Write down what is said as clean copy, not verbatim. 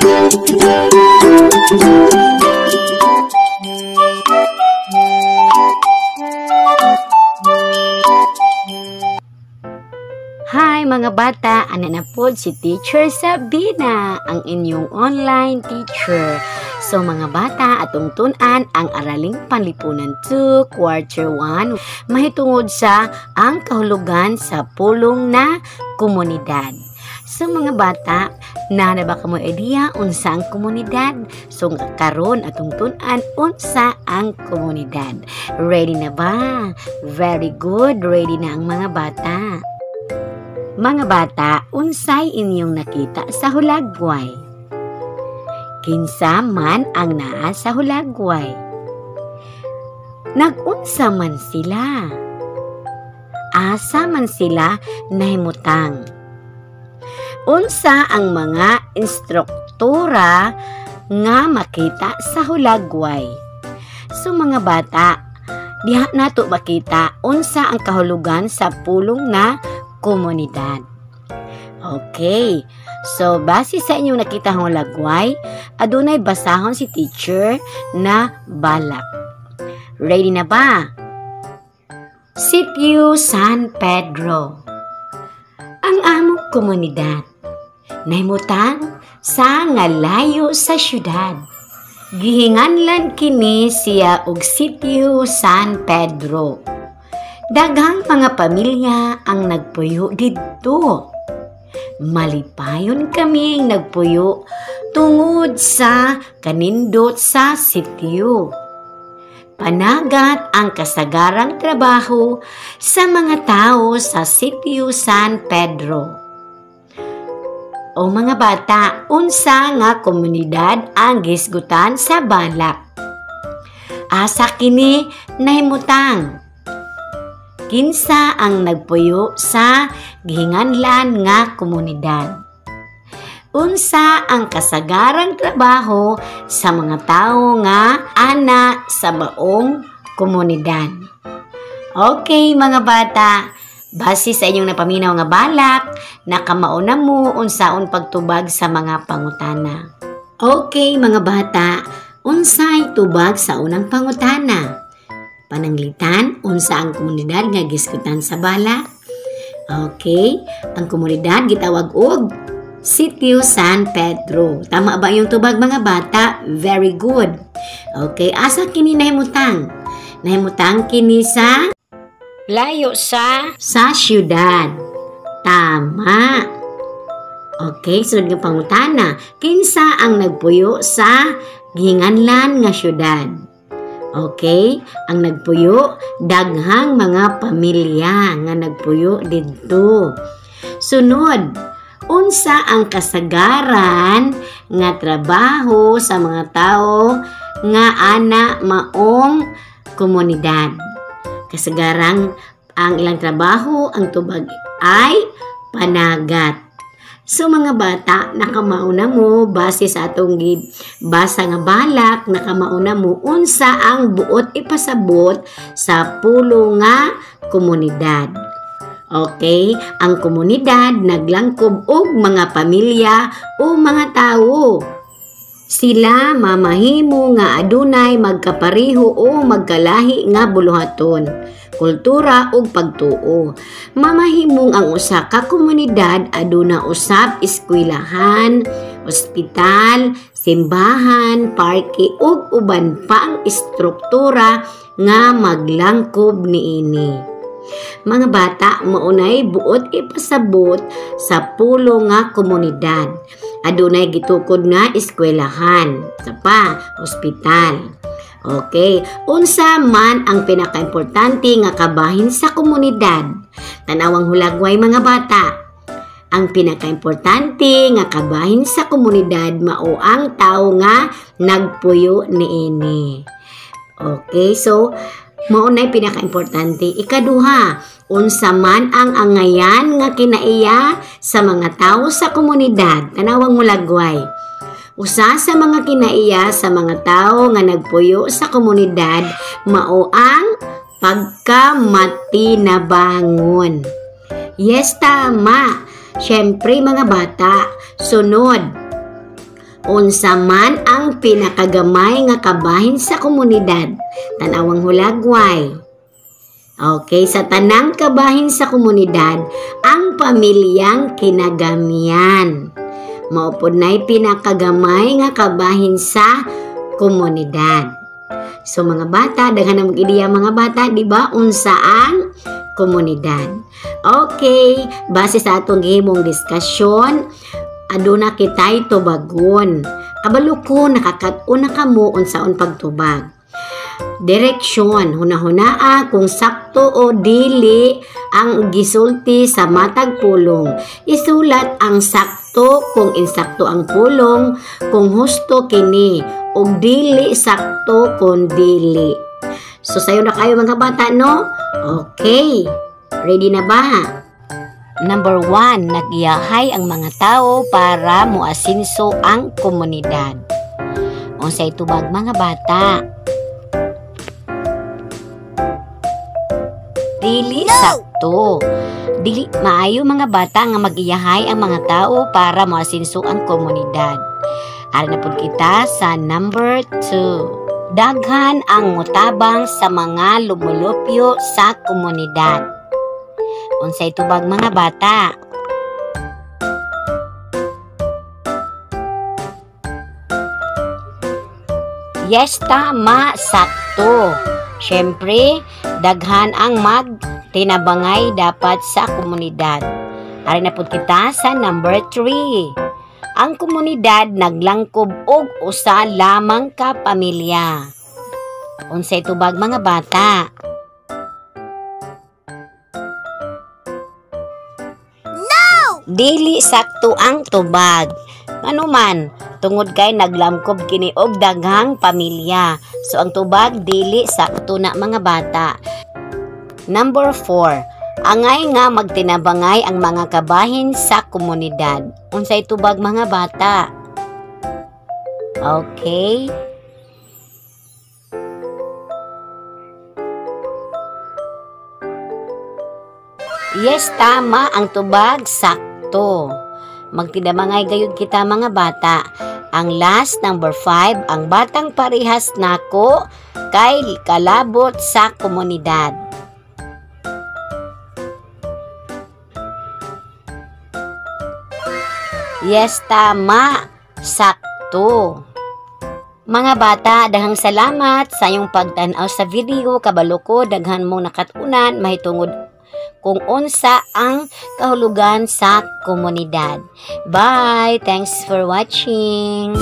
Hi mga bata, ana na pod si Teacher Sabina, ang inyong online teacher. So mga bata, atong tun-an ang Araling Panlipunan 2, Quarter 1, mahitungod sa ang kahulugan sa pulong na komunidad. So mga bata, naa na ba kamo idea unsa ang komunidad? So karon atong tun-an unsa ang komunidad. Ready na ba? Very good, ready na ang mga bata. Mga bata, unsay inyong nakita sa hulagway? Kinsa man ang naa sa hulagway? Nag-unsa man sila? Asa man sila nahimutang? Unsa ang mga instruktura nga makita sa hulagway? So mga bata, diha nato makita unsa ang kahulugan sa pulong na komunidad. Okay. So, base sa inyong nakita ng hulagway, adunay basahon si teacher na balak. Ready na ba? Sitio San Pedro. Ang among komunidad nahimutang sa ngalayo sa syudad. Gihinganlan kini siya og Sitio San Pedro. Daghang mga pamilya ang nagpuyo didto. Malipayon kaming nagpuyo tungod sa kanindot sa sitio. Panagat ang kasagarang trabaho sa mga tao sa Sitio San Pedro. O mga bata, unsa nga komunidad ang gisgutan sa balak? Asa kini nahimutang? Kinsa ang nagpuyo sa gihinganlan nga komunidad? Unsa ang kasagarang trabaho sa mga tawo nga ana sa maong komunidad? Okay mga bata, base sa inyong napaminaw nga balak, nakamao na mo unsaon pagtubag sa mga pangutana. Okay mga bata, unsay tubag sa unang pangutana? Pananglitan, unsa ang komunidad nga gisgutan sa balak? Okay, ang komunidad gitawag og Sitio San Pedro. Tama ba yung tubag mga bata? Very good. Okay, asa kini nahimutang? Nahimutang kini sa layo sa syudad. Tama. Okay, sunod nga pangutana. Kinsa ang nagpuyo sa gihinganlan nga syudad? Okay, ang nagpuyo, daghang mga pamilya nga nagpuyo didto. Sunod, unsa ang kasagaran nga trabaho sa mga tao nga ana maong komunidad? Kasagaran ang ilang trabaho, ang tubag ay panagat. So mga bata, nakamao na mo base sa atong basa nga balak, nakamao na mo unsa ang buot ipasabot sa pulo nga komunidad. Okay, ang komunidad naglangkob og mga pamilya o mga tawo. Sila mamahimo nga adunay magkapareho o magkalahi nga buluhaton, kultura ug pagtuo. Mamahimong ang usa ka komunidad aduna usab eskwelahan, ospital, simbahan, parke ug uban pang istruktura nga maglangkob niini. Mga bata, maunay buot ipasabot sa pulo nga komunidad. Adunay gitukod nga eskwelahan, sa pa, ospital. Okay, unsa man ang pinakaimportante nga kabahin sa komunidad? Tanawang hulagway mga bata. Ang pinakaimportante nga kabahin sa komunidad mao ang tawo nga nagpuyo niini. Okay, so mao nay pinakaimportante. Ikaduha, unsa man ang angayan nga kinaiya sa mga tawo sa komunidad? Tanawang hulagway. Usa sa mga kinaiya sa mga tawo nga nagpuyo sa komunidad mao ang pagkamatinabangon. Yes, tama. Siyempre mga bata, sunod. Unsa man ang pinakagamay nga kabahin sa komunidad? Tanawang hulagway. Okay, sa tanang kabahin sa komunidad, ang pamilyang kinagamian. Mao pod na'y pinakagamay nga kabahin sa komunidad. So mga bata, daghan na mong ideya mga bata, di ba? Unsa ang komunidad. Okay, base sa atong gihimong diskusyon, aduna kita'y tubagon. Kabalo ko nakakat-on na kamo unsaon pagtubag. Direksyon, hunahunaa kung sakto o dili ang gisulti sa matag pulong. Isulat ang sakto kung insakto ang pulong, kung husto kini, o dili sakto kung dili. So sayo na kayo mga bata, no? Okay, ready na ba? Number 1, nag-iyahay ang mga tao para muasinso ang komunidad. Unsay tubag mga bata? Dili sakto. Dili maayo mga bata nga mag-iyahay ang mga tao para muasinso ang komunidad. Ari na pud kita sa number 2. Daghan ang mutabang sa mga lumulupyo sa komunidad. Unsay tubag mga bata? Yes, tama, sakto. Siyempre, daghan ang magtinabangay dapat sa komunidad. Ari na pud kita sa number 3. Ang komunidad naglangkob og usa lamang ka pamilya. Unsay tubag mga bata? No! Dili sakto ang tubag. Ano man, tungod kay naglamkob kini og daghang pamilya. So ang tubag dili sakto na mga bata. Number 4, angay nga magtinabangay ang mga kabahin sa komunidad. Unsay tubag mga bata? Okay. Yes, tama ang tubag, sakto. Magtinabangay gayud kita mga bata. Ang last, number 5, ang batang parehas nako kay kalabot sa komunidad. Yes, tama, sakto. Mga bata, daghang salamat sa iyong pagtan-aw sa video. Kabalo ko, daghan mong nakatunan mahitungod kung unsa ang kahulugan sa komunidad. Bye! Thanks for watching!